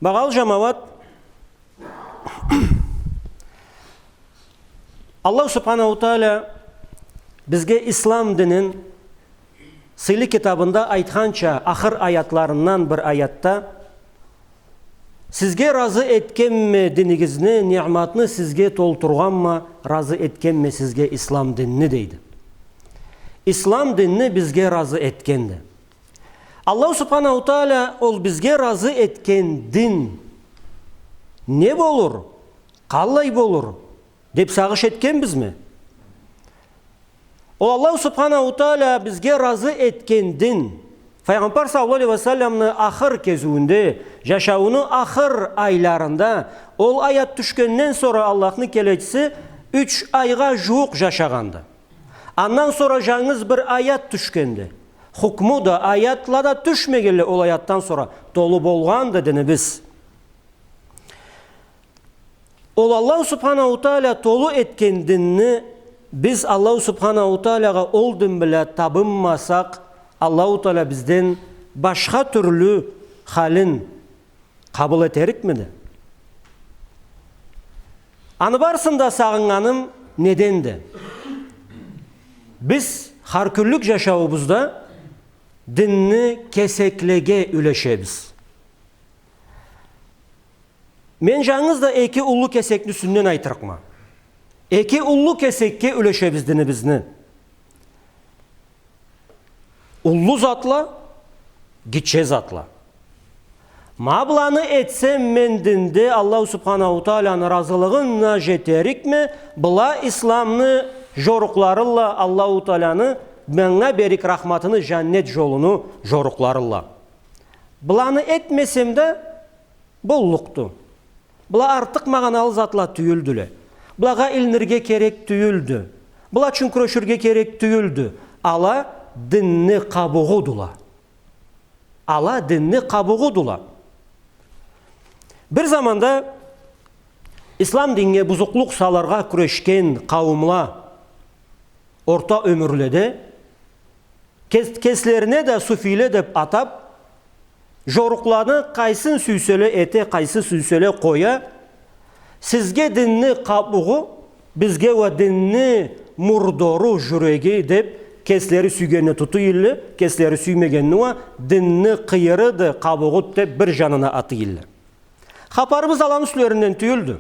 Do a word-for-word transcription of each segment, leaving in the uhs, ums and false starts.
Багъалы жамауат, Аллаху Субханаху Тааля бизге ислам динин сыйлы китабында айтханча, ахыр аятларындан бир аятда: «Сизге разы этгенме динигизни, ниъматны сизге толтургъанма, разы этгенме сизге ислам динни», — дейди. Ислам динни бизге разы этгенди. Аллаху Субханаху Тааля ол бизге разы этген дин не болур, къаллай болур деп сагъыш этгенбизми? Ол Аллаху Субханаху Тааля бизге разы этген дин, Файгъамбар саллаллаху алейхи ва салламны ахыр кезиуюнде, жашаууну ахыр айларында, ол аят тюшгенден сора Аллахны келечиси юч айгъа жууукъ жашагъанды. Андан сора жангыз бир аят тюшгенди. Хукму да, аятла да тюшмегенле ол аятдан сора, толу болгъанды динибиз. Ол Аллаху Субханаху Тааля толу этген динни биз Аллаху Субханаху Таалягъа ол дин бла табынмасакъ, Аллаху Тааля бизден башха тюрлю халин къабыл этерикмиди? Аны барысын да сагъыннганым неденди? Биз хар кюнлюк жашауубузда динни кесеклеге юлешебиз. Мен жангыз да эки уллу кесекни юсюнден айтырыкъма. Эки уллу кесекге юлешебиз динибизни. Уллу затла, гитче затла. Ма быланы этсем, мен динде Аллаху Субханаху Тааляны разылыгъына жетерикме, была исламны жорукъларылла, Аллаху Тааляны манга берик рахматыны, жаннет жолуну жорукъларылла. Быланы этмесем да, боллукъду. Была артыкъ магъаналы затла тюйюлдюле. Былагъа илинирге керек тюйюлдю. Была ючюн кюреширге керек тюйюлдю. Ала динни къабугъудула. Ала динни къабугъудула. Бир заманда ислам динге бузукълукъ салыргъа кюрешген къауумла орта ёмюрледе кес-, кеслерине да суфийле деп атап, жорукъланы къайсын сюйселе эте, къайсын сюйселе къоя, сизге динни къабугъу, бизге уа динни мурдору, жюреги деп, кеслери сюйгенни тутуй элле, кеслери сюймегенни уа динни къыйырыды, къабугъуду деп бир жанына атый элле. Хапарыбыз аланы юслеринден тюйюлдю.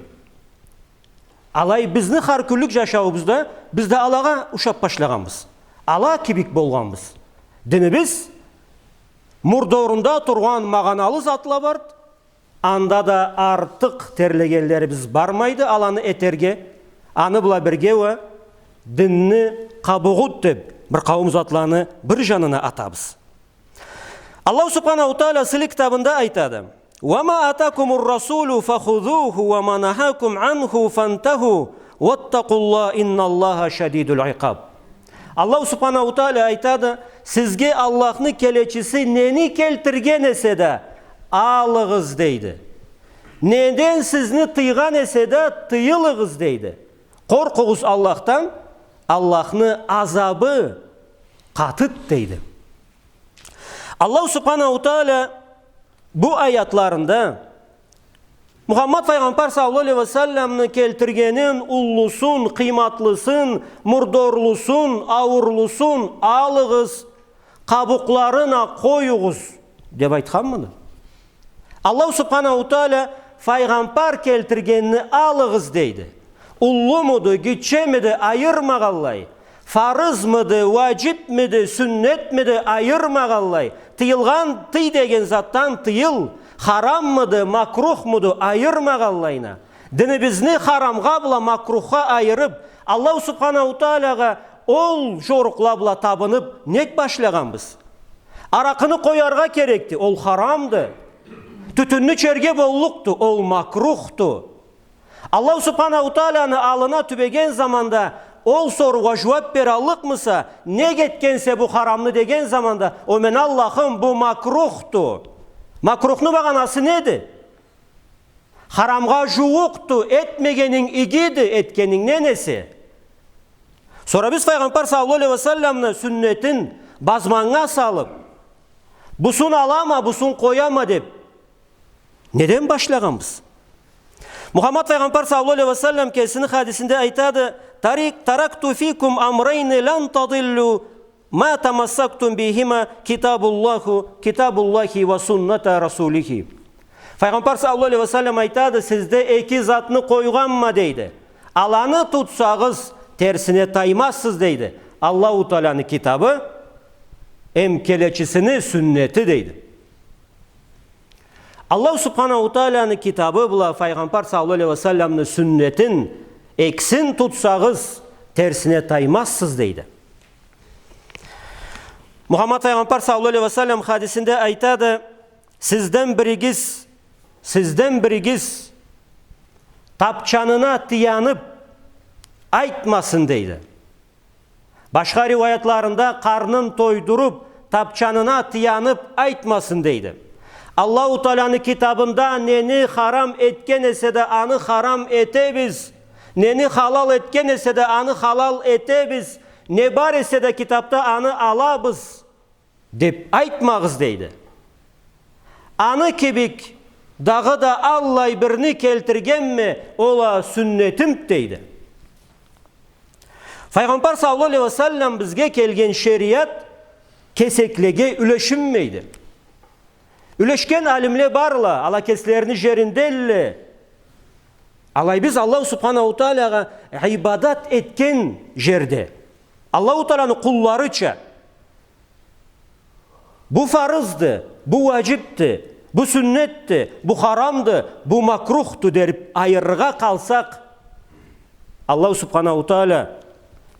Алай бизни хар кюнлюк жашауубузда биз да алагъа ушап башлагъанбыз. Ала кибик болгъанбыз. Динибиз мурдорунда тургъан магъаналы затла барды. Анда да артыкъ терлегенлерибиз бармайды аланы этерге. Аны бла бирге уа динни къабугъуду деп бир къауум затланы бир жанына атабыз. Аллаху Субханаху Тааля сыйлы китабында айтады: «وما آتاكم الرسول فخذوه وما نهاكم عنه فانتهوا واتقوا الله إن الله شديد العقاب». Аллаху Субханаху Тааля айтады: «Сизге Аллахны келечиси нени келтирген эсе да, алыгъыз», — дейди. «Неден сизни тыйгъан эсе да, тыйылыгъыз», — дейди. «Къоркъугъуз Аллахдан, Аллахны азабы къатыды», — дейди. Аллаху Субханаху Тааля бу аятларында Мухаммад файгъамбар саллаллаху алейхи ва салламны келтиргенин уллусун, къыйматлысын, мурдорлусун, ауурлусун алыгъыз, къабукъларына къоюгъуз деп айтханмыды? Аллаху Субханаху Тааля файгъамбар келтиргенни алыгъыз дейди. Уллумуду, гитчемиди айырмагъанлай, фарызмыды, уаджибмиди, сюннетмиди айырмагъанлай, тыйылгъан, тый деген затдан тыйыл, хараммыды, макрухмуду айырмагъанлайына, динибизни харамгъа бла макрухха айырып, Аллаху Субханаху Таалагъа ол жорукъла бла табынып нек башлагъанбыз? Аракъыны къояргъа керекди, ол харамды. Тютюнню ичерге боллукъду, ол макрухду. Аллаху Субханаху Тааляны аллына тюбеген заманда ол соруугъа жууап бераллыкъмыса, нек этгенсе бу харамны деген заманда, о мени Аллахым, бу макрухду. Макрухну магъанасы неди? Харамгъа жууукъду, этмегенинг игиди этгенингден эсе. Сора биз файгъамбар саллаллаху алейхи ва салламны сюннетин базманнга салып, бусун алама, бусун къояма деп, Неден башлагъанбыз? Мухаммад файгъамбар саллаллаху алейхи ва саллам кесини хадисинде айтады: «Тарик-, таракту фикум амрайни лан тадиллу ма тамассактум бихима китабуллаху, китабуллахи ва сунната расулихи». Файгъамбар саллаллаху алейхи ва саллам айтады: «Сизде эки затны къойгъанма, — дейди. — Аланы тутсагъыз, терсине таймазсыз, — дейди. — Аллаху Тааланы китабы эм келечисини сюннети», — дейди. Аллаху Субханаху Тааланы китабы бла файгъамбар саллаллаху алейхи ва салламны сюннетин, экисин тутсагъыз, терсине таймазсыз, дейди. Мухаммад файгъамбар саллаллаху алейхи ва саллам хадисинде айтады: «Сизден биригиз, сизден биригиз тапчанына таянып айтмасын», — дейди. Башха риуаятларында къарнын тойдуруп, тапчанына таянып айтмасын, дейди. Аллаху Тааланы китабында нени харам этген эсе да, аны харам этебиз, нени халал этген эсе да, аны халал этебиз, не бар эсе да китапда, аны алабыз деп айтмагъыз, дейди. Аны кибик дагъыда аллай бирни келтиргенме, ол а сюннетим, дейди. Файгъамбар саллаллаху алейхи ва саллам бизге келген шериат кесеклеге юлешинмейди. Юлешген алимле барла, ала кеслерини жеринделле. Алай биз Аллаху Субханаху Таалагъа ибадат этген жерде, Аллаху Тааланы къулларыча, бу фарызды, бу уаджибди, бу сюннетди, бу харамды, бу макрухду дериб айырыргъа къалсакъ, Аллаху Субханаху Таала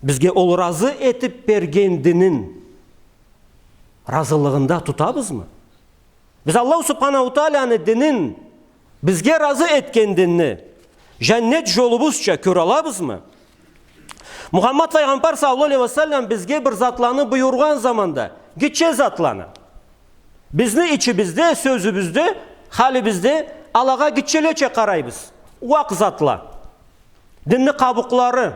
бизге ол разы этиб берген динин разылыгъында тутабызмы? Биз Аллаху Субханаху Тааланы динин, бизге разы этген динни, жаннет джолубузча кёралабызмы? Мухаммад файгъамбар саллаллаху алейхи ва саллам бизге бир затланы буюргъан заманда, гитче затланы, бизни ичибизде, сёзюбюзде, халибизде алагъа гитчелеча къарайбыз. Уакъ затла. Динни къабукълары.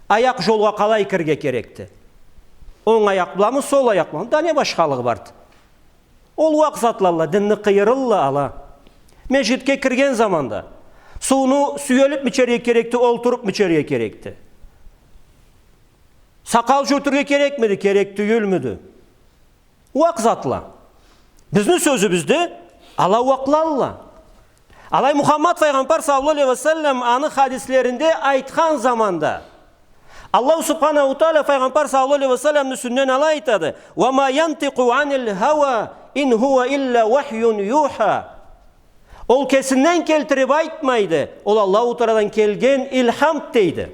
Аякъ джолгъа къалай кирирге керекди? Онг аякъ бламы, сол аякъ бламы? Да не башхалыгъы барды? Ол уакъ затлалла, динни къыйырылла ала. Межгитге кирген заманда сууну сюелибми ичерге керекди, олтурубму ичерге керекди? Сакъал джюрютюрге керекмиди, керек тюйюлмюдю? Уакъ затла. Бизни сёзюбюзде ала уакълалла. Алай Мухаммад файгъамбар саллаллаху алейхи ва саллам аны хадислеринде айтхан заманда, Аллаху Субханаху Таала файгъамбар саллаллаху алейхи ва салламны юсюнден алай айтады: «Ва ма янтикъу анил хава, ин хува илля вахьюн юха». Ол кесинден келтириб айтмайды, ол Аллаху Тааладан келген илхамды, дейди.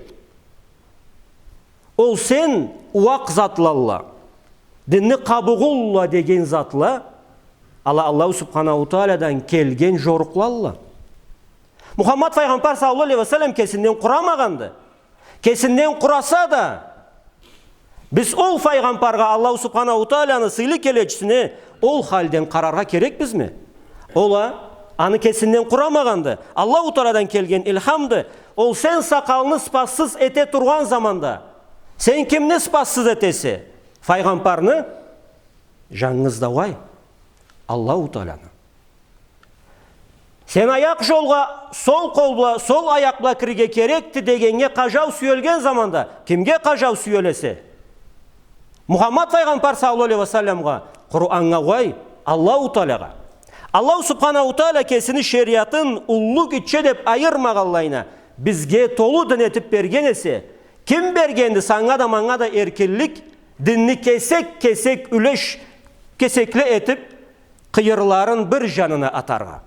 Ол сен уакъ затлалла, динни къабугъулла деген затла, ала Аллаху Субханаху Тааладан келген джорукълалла. Мухаммад файгъамбар саллаллаху алейхи ва саллам кесинден къурамагъанды. Кесинден къураса да, биз ол файгъамбаргъа, Аллаху Субханаху Тааланы сыйлы келечисине ол халден къараргъа керекбизми? Ол а аны кесинден къурамагъанды. Аллаху Тааладан келген илхамды. Ол сен сакъалны сыпатсыз эте тургъан заманда, сен кимни сыпатсыз этесе? Файгъамбарны? Джангыз да уай, Аллаху Тааланы. Сен аякъ джолгъа сол къол бла, сол аякъ бла кирирге керекди дегеннге къажау сюелген заманда, кимге къажау сюелесе? Мухаммад файгъамбар саллаллаху алейхи ва салламгъа, Къураннга уай, Аллаху Таалагъа. Аллаху Субханаху Таала кесини шериатын уллу, гитче деб айырмагъанлайына, бизге толу дин этиб берген эсе, ким бергенди санга да, манга да эркинлик динни кесек-кесек юлеш, кесекле этиб, къыйырларын бир джанына атаргъа?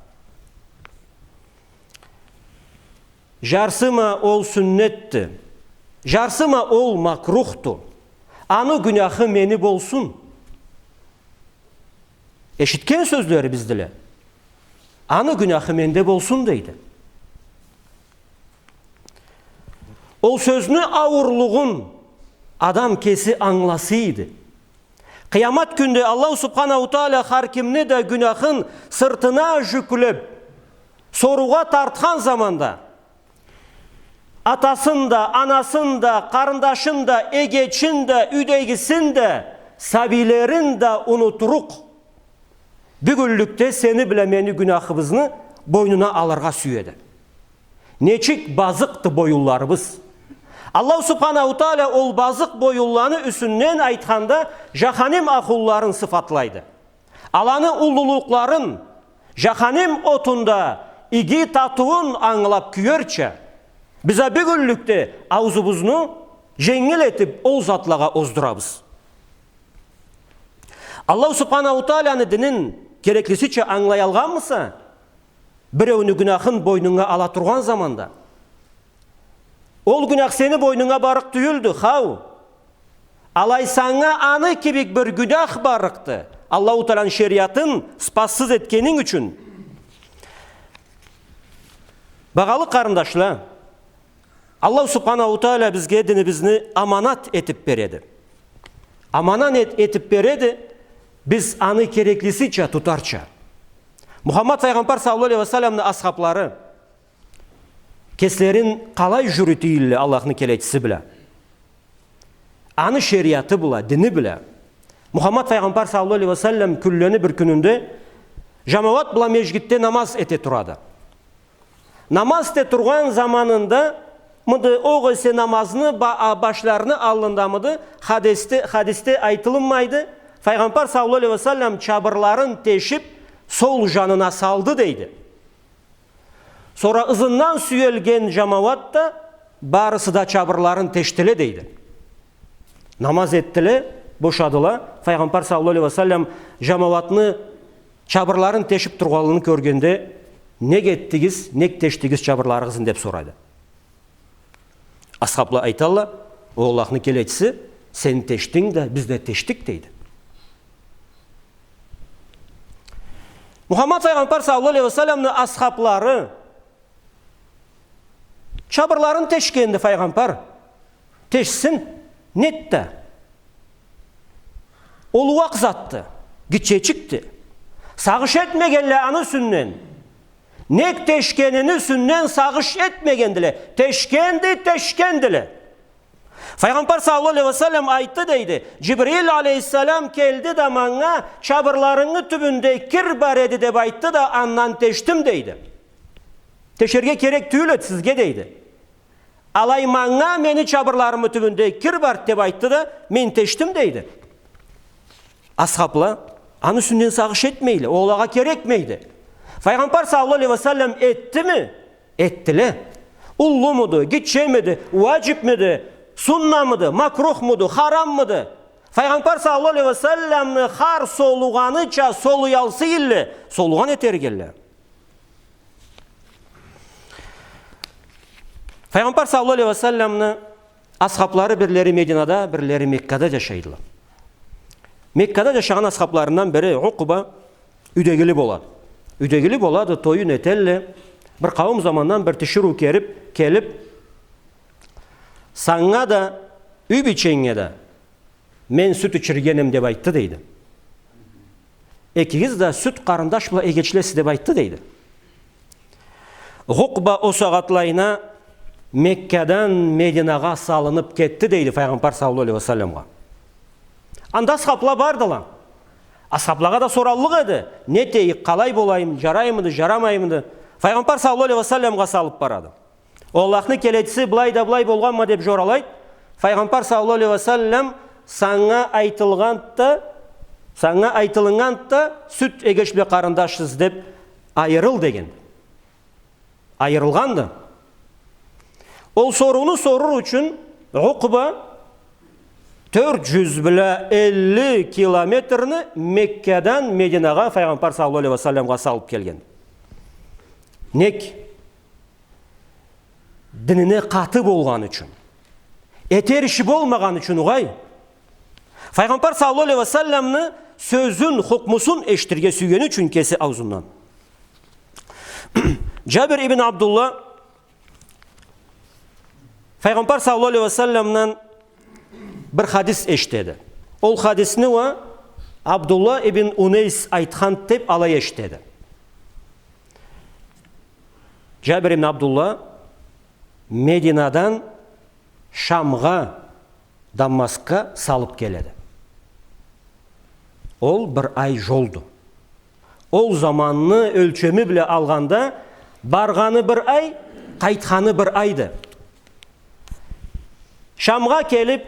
Джарсыма ол сюннетди, джарсыма ол макрухду. Аны гюняхы мени болсун. Эшитген сёзлерибиздиле. Аны гюняхы менде болсун, дейди. Ол сёзню ауурлугъун адам кеси ангыласыйды. Къыямат кюнде Аллаху Субханаху Таала хар кимни да гюняхын сыртына джюклеб, соруугъа тартхан заманда, атасын да, анасын да, къарындашын да, эгечин да, юйдегисин да, сабийлерин да унутурукъ, Бюгюнлюкде сени бла мени гюнахыбызны бойнуна алыргъа сюеди. Нечик базыкъды боюнларыбыз. Аллаху Субханаху Тааля ол базыкъ боюнланы юсюнден айтханда, жаханим ахлуларын сыфатлайды. Аланы уллулукъларын, жаханим отунда иги татыуун ангылап кюерча, биз а бюгюнлюкде аузубузну женгил этип ол затлагъа оздурабыз. Аллаху Субханаху Тааляны динин кереклисича ангылаялгъанмыса, биреуню гюнахын бойнунга ала тургъан заманда, ол гюнах сени бойнунга барыкъ тюйюлдю, хау. Алай санга аны кибик бир гюнах барыкъды, Аллаху Тааляны шериатын спассыз этгенинг ючюн. Багъалы къарындашла, Аллаху Субханаху Тааля бизге динибизни аманат этип береди. Аманат эт-, этип береди, биз аны кереклисича тутарча. Мухаммад Файгъамбар саллаллаху алейхи ва салламны асхаблары кеслерин къалай жюрюте эдиле Аллахны келечиси бла? Аны шериаты бла, дини бла. Мухаммад Файгъамбар саллаллаху алейхи ва саллам кюнлени бир кюнюнде жамауат бла межгитде намаз эте турады. Намаз эте тургъан заманында мыды, огъесе намазны ба-, а, башларыны аллында мыды, хадисде, хадисде айтылынмайды, Файгъамбар саллаллаху алейхи ва саллам чабырларын тешип, сол жанына салды дейди. Сора ызындан сюелген жамауат да барысы да чабырларын тештиле дейди. Намаз этдиле, бошадыла. Файгъамбар саллаллаху алейхи ва саллам жамауатны чабырларын тешип тургъанлыгъын кёргенде, нек этдигиз, нек тештигиз чабырларыгъызны деп сорайды. Асхабла айталла, о Аллахны келечиси, сен тештинг да, биз да тештик дейди. Мухаммад Файгъамбар саллаллаху алейхи ва салламны асхаблары чабырларын тешгенди Файгъамбар. Тешсин, нетди. Ол ууакъ затды, гитчечикди. Сагъыш этмегенле аны юсюнден. Нек тешгенини юсюнден сагъыш этмегендиле. Тешгенди, тешгендиле. Файгъамбар саллаллаху алейхи ва саллам айтды дейди, Жибрил алейхиссалам келди да манга, чабырларынгы тюбюнде кир бар эди деп айтды да, андан тештим дейди. Тешерге керек тюйюл эди сизге дейди. Алай манга мени чабырларымы тюбюнде кир барды деп айтды да, мен тештим дейди. Асхабла аны юсюнден сагъыш этмейле, ол алагъа керекмейди. Файгъамбар саллаллаху алейхи ва саллам этдими? Этдиле. Уллумуду, гитчемиди, уаджибмиди, суннамыды, макрухмуду, хараммыды? Файгъамбар саллаллаху алейхи ва салламны хар солугъаныча солуялса эдиле, солугъан этерге эдиле. Файгъамбар саллаллаху алейхи ва салламны асхаблары бирлери Мединада, бирлери Меккада жашайдыла. Меккада жашагъан асхабларындан бири Укъба юйдегили болады. Юйдегили болады, тоюн этелле. Бир къауум замандан бир тиширыу келип, келип, санга да, юй бийченге да мен сют ичиргенем деп айтды дейди. Экигиз да сют къарындаш бла эгечлесиз деп айтды дейди. Укъба о сагъатлайына Меккадан Мединагъа салынып кетди дейди Файгъамбар саллаллаху алейхи ва салламгъа. Анда асхабла бардыла. Асхаблагъа да сораллыкъ эди. Не этейик, къалай болайым, жараймыды, жарамаймыды? Файгъамбар саллаллаху алейхи ва салламгъа салып барады. Аллахны келечиси былай да былай болгъанма деп жоралайды. Файгъамбар саллаллаху алейхи ва саллам санга айтылгъанды да, санга айтылыннганды да, сют эгеч бла къарындашсыз деп айырыл деген. Айырылгъанды. Ол сорууну сорур ючюн Укъба тёрт жюз бла элли километрни Меккадан Мединагъа Файгъамбар саллаллаху алейхи ва салламгъа салып келген. Нек? Динине къаты болгъаны ючюн. Этер иши болмагъаны ючюн угъай. Файгъамбар саллаллаху алейхи ва салламны сёзюн, хукмусун эшитирге сюйгени ючюн кеси аузундан. Жабир ибн Абдулла Файгъамбар саллаллаху алейхи ва салламдан бир хадис эшитеди. Ол хадисни уа Абдулла ибн Унейс айтхан деп алай эшитеди. Жабир ибн Абдулла Мединадан Шамгъа, Дамаскха салып келеди. Ол бир ай жолду. Ол заманны ёлчеми бла алгъанда, баргъаны бир ай, къайтханы бир айды. Шамгъа келип,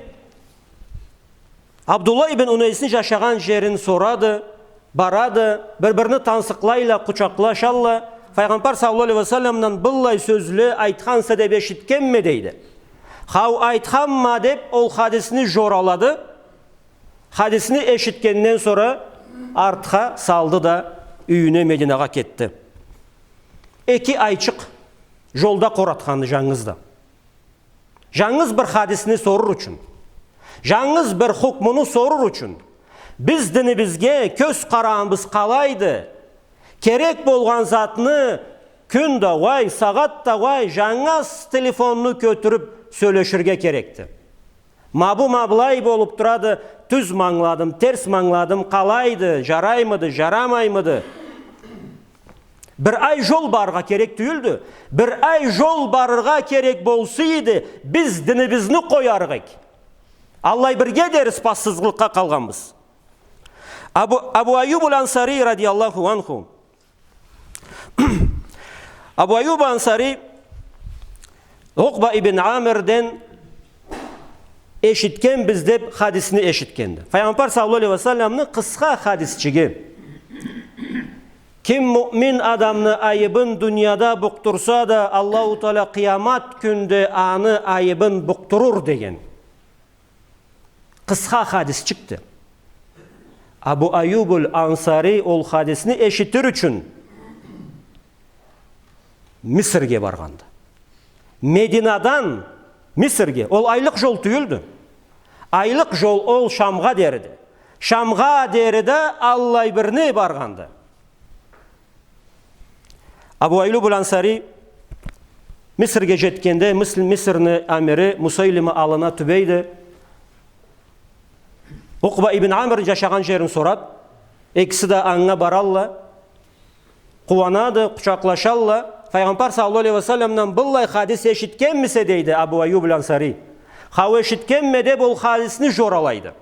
Абдуллах ибн Унайсны жашагъан жерин сорады, барады, бир-бирини тансыкълайла, къучакълашалла. Файгъамбар саллаллаху алейхи ва салламдан быллай сёзле айтханса деп эшитгенме, дейди. Хау, айтханма, деп, ол хадисни жоралады. Хадисни эшитгенден сора артха салды да, юйюне, Мединагъа кетди. Эки айчыкъ жолда къоратханды жангыз да. Жангыз бир хадисни сорур ючюн. Жангыз бир хукмуну сорур ючюн. Биз динибизге кёз къарауубуз къалайды? Керек болгъан затны кюн да угъай, сагъат да угъай, жангыз телефонну кётюрюп сёлеширге керекди. Ма бу, ма былай болуп турады, тюзмю ангыладым, терсми ангыладым, къалайды, жараймыды, жарамаймыды? Бир ай жол барыргъа керек тюйюлдю. Бир ай жол барыргъа керек болса эди, биз динибизни къоярыкъ эдик. Аллай бирге дери спассызлыкъгъа къалгъанбыз. Абу, Абу Айюб аль-Ансари радияллаху анху. Абу Айюб Ансари Укъба ибн Амирден эшитгенбиз деп хадисни эшитгенди. Файгъамбар саллаллаху алейхи ва салламны къысха хадисчиги. Ким муъмин адамны айыбын дунияда букъдурса да, Аллаху Тааля къыямат кюнде аны айыбын букъдурур деген. Къысха хадисчикди. Абу Айюбуль Ансари ол хадисни эшитир ючюн Мисирге баргъанды. Мединадан Мисирге, ол айлыкъ жол тюйюлдю. Айлыкъ жол ол Шамгъа дериди. Шамгъа дери да аллай бирни баргъанды. Абу Айюбуль Ансари Мисирге жетгенде, Мис-, Мисирни амири Мусайлима аллына тюбейди. Укъба ибн Амирни жашагъан жерин сорад. Экиси да анга баралла. Къууанады, къучакълашалла. Файгъамбар саллаллаху алейхи ва салламдан быллай хадис эшитгенмисе, дейди Абу Айюбуль Ансари. Хау, эшитгенме, деп, ол хадисни жоралайды.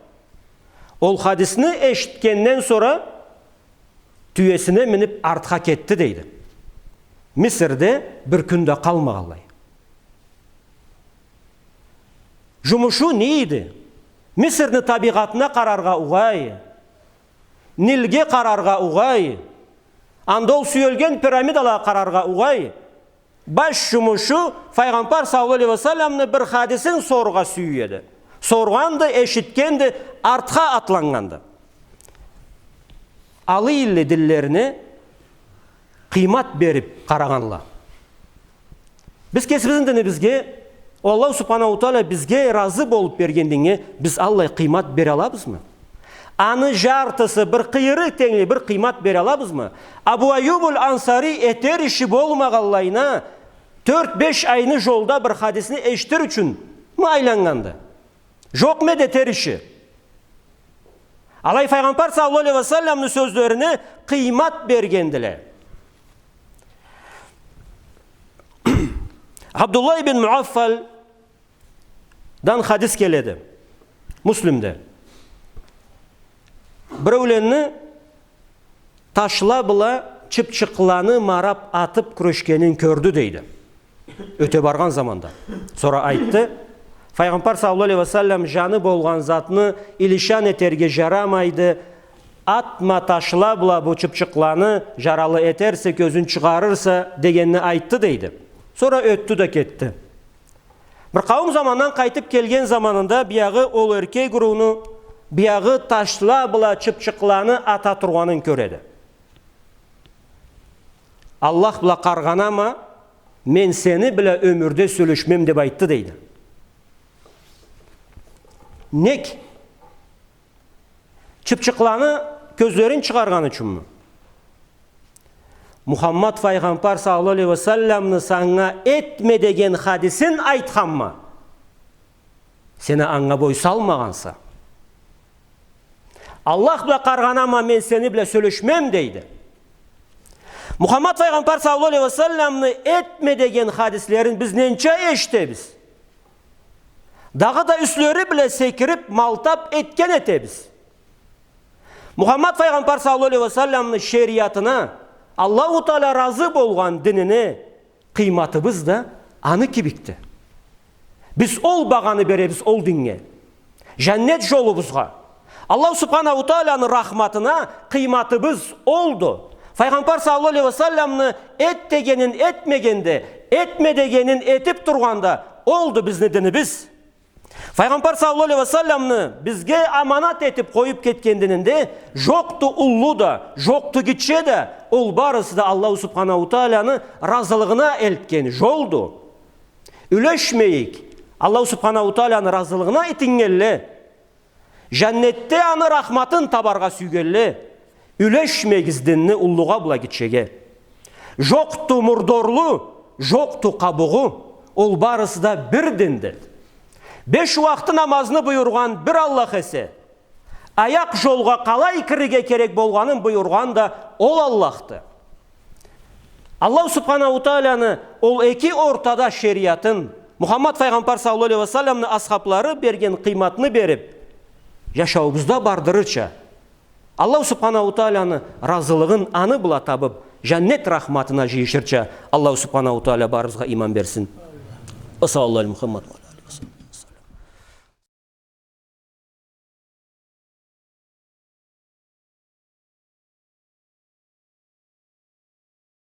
Ол хадисни эшитгенден сора тюесине минип артха кетди, дейди. Мисирде бир кюн да къалмагъанлай. Жумушу не эди? Мисирни табигъатына къараргъа угъай, Нильге къараргъа угъай, анда ол сюелген пирамидалагъа къараргъа угъай. Баш жумушу Файгъамбар саллаллаху алейхи ва салламны бир хадисин сорургъа сюе эди. Соргъанды, эшитгенди, артха атланнганды. Аллай динлерине къыймат берип къарагъанла. Биз кесибизни динибизге, Аллаху Субханаху Тааля бизге разы болуп берген динге биз аллай къыймат бере алабызмы? Аны жартысы, бир къыйыры тенгли бир къыймат бере алабызмы? Абу Айюбуль Ансари этер иши болмагъанлайына, тёрт-беш айны жолда бир хадисни эшитир ючюнмю айланнганды? Жокъму эди этер иши? Алай Файгъамбар саллаллаху алейхи ва салламны сёзлерине къыймат бергендиле. Абдуллах ибн Мугъаффалдан хадис келеди. Муслимде. Биреуленни ташла бла чыпчыкъланы марап атып кюрешгенин кёрдю, дейди. Ёте баргъан заманда. Сора айтды: «Файгъамбар саллаллаху алейхи ва саллам, жаны болгъан затны илишан этерге жарамайды. Атма ташла бла бу чыпчыкъланы, жаралы этерсе, кёзюн чыгъарырса», — дегенни айтды, дейди. Сора ётдю да кетди. Бир къауум замандан къайтып келген заманында биягъы ол эркек уруну биягъы ташла бла чыпчыкъланы ата тургъанын кёреди. «Аллах бла къаргъанама, мен сени бла ёмюрде сёлешмем», — деп айтды, дейди. Нек? Чыпчыкъланы кёзлерин чыгъаргъан ючюнмю? Мухаммад файгъамбар саллаллаху алейхи ва салламны санга этме деген хадисин айтханма, сен а анга бой салмагъанса. «Аллах бла къаргъанама, мен сени бла сёлешмем», — дейди. Мухаммад файгъамбар саллаллаху алейхи ва салламны этме деген хадислерин биз ненча эшитебиз? Дагъыда юслери бла секирип, малтап этген этебиз. Мухаммад файгъамбар саллаллаху алейхи ва салламны шериатына, Аллаху Тааля разы болгъан динине къыйматыбыз да аны кибикди. Биз ол багъаны беребиз ол диннге. Жаннет жолубузгъа, Аллаху Субханаху Тааляны рахматына къыйматыбыз олду. Файгъамбар саллаллаху алейхи ва салламны эт дегенин этмегенде, этме дегенин этип тургъанда, олду бизни динибиз. Файгъамбар саллаллаху алейхи ва салламны бизге аманат этип къоюп кетген дининде жокъду уллу да, жокъду гитче да, ол барысы да Аллаху Субханаху Тааляны разылыгъына элтген жолду. Юлешмейик, Аллаху Субханаху Тааляны разылыгъына итиннгенле, жаннетде аны рахматын табаргъа сюйгенле, юлешмегиз динни уллугъа бла гитчеге. Жокъду мурдорлу, жокъду къабугъу, ол барысы да бир динди. Беш уахты намазны буюргъан бир Аллах эсе, аякъ жолгъа къалай кирирге керек болгъанын буюргъан да ол Аллахды. Аллаху Субханаху Тааляны ол эки ортада шериатын, Мухаммад файгъамбар саллаллаху алейхи ва салламны асхаблары берген къыйматны берип, жашауубузда бардырырча, Аллаху Субханаху Тааляны разылыгъын аны бла табып, жаннет рахматына жыйышырча, Аллаху Субханаху Тааля барыбызгъа иман берсин. Ва саллаллаху аля Мухаммад.